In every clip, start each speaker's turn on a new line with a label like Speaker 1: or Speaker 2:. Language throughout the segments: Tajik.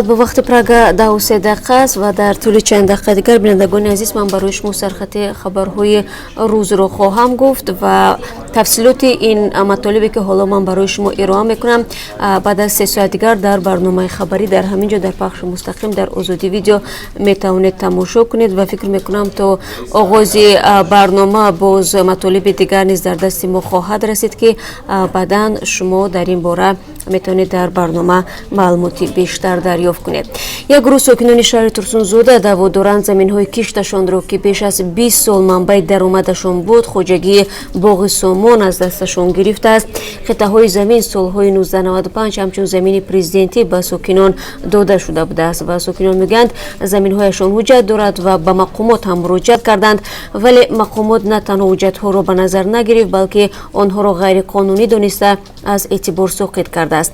Speaker 1: Бо вақти Прага 10:03 аст ва дар тӯли чанд дақиқа дигар, бинандагони азиз, ман барои шумо сархати хабарҳои рӯзро хоҳам гуфт ва тафсилоти ин матолибе, ки ҳоло ман барои шумо ироа мекунам, баъд аз 3 соат дигар дар барномаи хабарӣ дар ҳамин ҷо, дар пахши мустақим дар Озодӣ Видео метавонед тамошо кунед. Ва фикр мекунам, то оғози барнома боз матолиби дигар низ дар дасти мо хоҳад расид, ки баъдан шумо дар ин бора метавонед дар барнома маълумоти бештар дарёфт кунед. Як гурӯҳ сокинони шаҳри Турсунзода даъво доранд, заминҳои кишташонро, ки беш аз 20 сол манбаи даромадашон буд, хоҷагии боғи Сомон аз дасташон гирифтааст. Қитъаҳои замин солҳои 1995 ҳамчун замини президентӣ ба сокинон дода шуда будааст ва сокинон мегӯянд, заминҳояшон ҳуҷҷат дорад ва ба мақомот ҳам муроҷиат карданд, вале мақомот на танҳо ҳуҷҷатҳоро ба назар нагирифт, балки онҳоро ғайриқонунӣ дониста, аз эътибор соқит кардааст.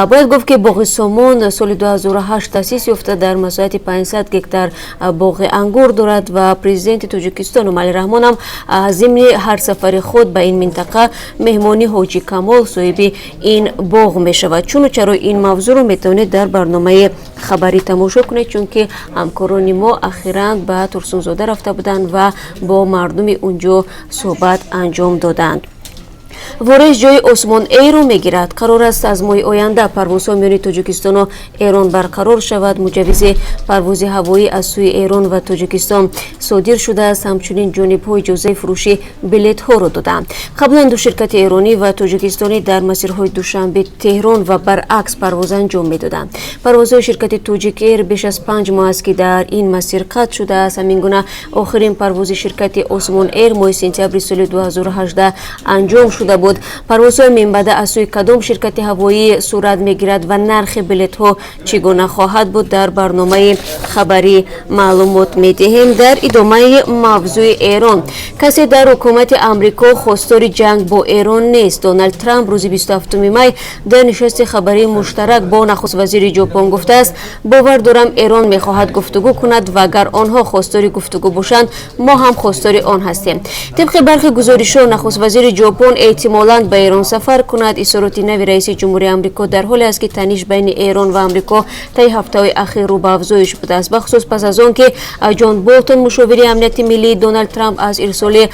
Speaker 1: Бояд гуфт, ки боғи Сомон соли 2008 таъсис ёфта, дар масоҳати 500 гектар боғи ангур дорад ва президенти Тоҷикистон Эмомалӣ Раҳмон ҳам зимни ҳар сафари худ ба ин минтақа меҳмони Ҳоҷи Камол, соҳиби ин боғ, мешавад. Чуну чаро ин мавзӯъро метавонед дар барномаи хабарӣ тамошо кунед, чунки ҳамкорони мо ахиран ба Турсунзода рафта буданд ва бо мардуми унҷо суҳбат анҷом доданд. Ворез ҷои Осмон Эйрро мегирад. Қарор аст, аз моҳи оянда парвозҳо миёни Тоҷикистону Эрон барқарор шавад. Муҷаввизи парвози ҳавоӣ аз сӯи Эрон ва Тоҷикистон содир шудааст. Ҳамчунин ҷонибҳо иҷозаи фурӯши билетҳоро доданд. Қаблан ду ширкати эронӣ ва тоҷикистонӣ дар масирҳои Душанбе, Теҳрон ва баръакс парвоз анҷом медоданд. Парвозҳои ширкати Тоҷик Эйр беш аз 5 моҳ аст, ки дар ин масир қатъ шудааст. Ҳамин гуна охирин парвози ширкати Осмон Эйр моҳи сентябри соли 2018 анҷом шуда буд. Парвозҳои минбаъда аз сӯи кадом ширкати ҳавоӣ сурат мегирад ва нархи билетҳо чӣ гуна хоҳад буд, дар барномаи хабарӣ маълумот медиҳем. Дар идомаи мавзӯи Эрон, касе дар ҳукумати Амрико хостори ҷанг бо Эрон нест. Доналд Трамп рӯзи 27 май дар нишасти хабарии муштарак бо нахуствазири Ҷопон гуфтааст: «Бовар дорам, Эрон мехоҳад гуфтугӯ кунад ва агар онҳо хостори гуфтугӯ бошанд, мо ҳам хостори он ҳастем». Тибқи бархи гузоришҳо, нахуствазири Ҷопон эҳтимолан ба Эрон сафар кунад. Изҳороти нави раиси ҷумҳури Амрико дар ҳоле аст, ки таниш байни Эрон ва Амрико таи ҳафтаҳои ахир рӯ ба афзоиш будааст, бахусус пас аз он ки Ҷон Болтон, мушовири амнияти миллии Доналд Трамп, аз ирсоли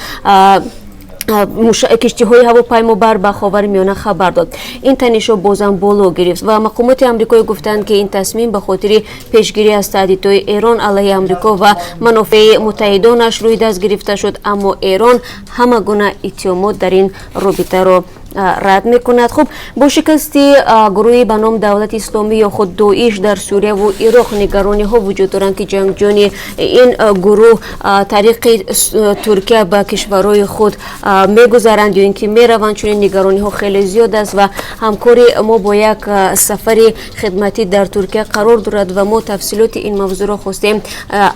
Speaker 1: киштиҳои ҳавопаймобар ба Ховари Миёна хабар дод. Ин танишҳо бозам боло гирифт ва мақомоти амрикоӣ гуфтанд, ки ин тасмим ба хотири пешгирӣ аз таҳдидҳои Эрон алайҳи Амрико ва манофеи муттаҳидонаш рӯи даст гирифта шуд. Аммо Эрон ҳама гуна иттиҳомот дар ин робитаро рад мекунад. Хуб, бо шикасти гурӯҳи ба ном Давлати Исломӣ ё худ Доиш дар Сурияву Ироқ нигарониҳо вуҷуд доранд, ки ҷангҷӯёни ин гурӯҳ тариқи Туркия ба кишварҳои худ мегузаранд ё ин ки мераванд. Чунин нигарониҳо хеле зиёд аст ва ҳамкори мо бо як сафари хидматӣ дар Туркия қарор дорад ва мо тафсилоти ин мавзӯъро хостем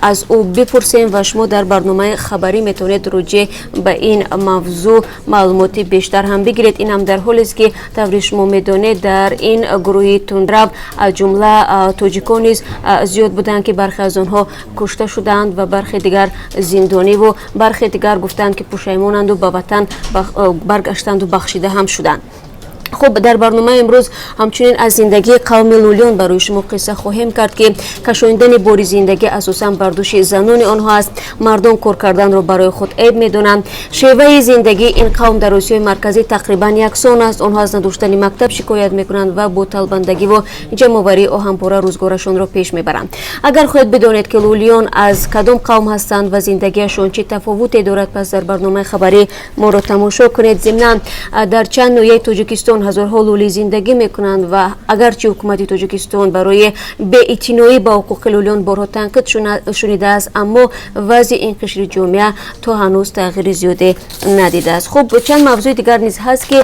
Speaker 1: аз ӯ бипурсем ва шумо дар барномаи хабарӣ метавонед роҷеъ ба ин мавзӯъ маълумоти бештар ҳам бигиред. Ин ҳам дар ҳолест, ки тавре шумо медонед, дар ин гурӯҳи тундрав аз ҷумла тоҷикон низ зиёд буданд, ки бархе аз онҳо кушта шуданд ва бархе дигар зиндониву бархе дигар гуфтанд, ки пушаймонанду ба ватан баргаштанду бахшида ҳам шуданд. Хуб, дар барномаи имрӯз ҳамчунин аз зиндагии қавми лулиён барои шумо қисса хоҳем кард, ки кашондани бори зиндагӣ асосан бар дӯши занони онҳо аст. Мардон кор карданро барои худ эб медонанд. Шеваи зиндагии ин қавм дар Осиёи Марказӣ тақрибан яксон аст. Онҳо аз надоштани мактаб шикоят мекунанд ва бо талбандагиву ҷамъоварии оҳанпора рӯзгорашонро пеш мебаранд. Агар хоҳед бидонед, ки лулиён аз кадом қавм ҳастанд ва зиндагиашон чӣ тафовуте дорад, пас дар барномаи хабарӣ моро тамошо кунед. Зимнан, дар чанд ноҳияи Тоҷикистон ҳазорҳо лулӣ зиндагӣ мекунанд ва агарчи ҳукумати Тоҷикистон барои беэътиноӣ ба ҳуқуқи лулиён борҳо танқид шунидааст, аммо вазъи ин қишри ҷомеа то ҳанӯз тағйири зиёде надидааст. Хуб, чанд мавзӯи дигар низ ҳаст, ки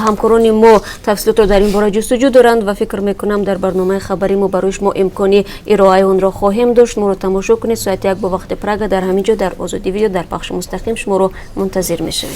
Speaker 1: ҳамкорони мо тафсилотро дар ин бора ҷустуҷӯ доранд ва фикр мекунам, дар барномаи хабарӣ мо барои шумо имкони ироаи онро хоҳем дошт. Моро тамошо кунед. Соати 1 бо вақти Прага дар ҳамин ҷо, дар Озодӣ Видео, дар пахши мустақим шуморо мунтазир мешавем.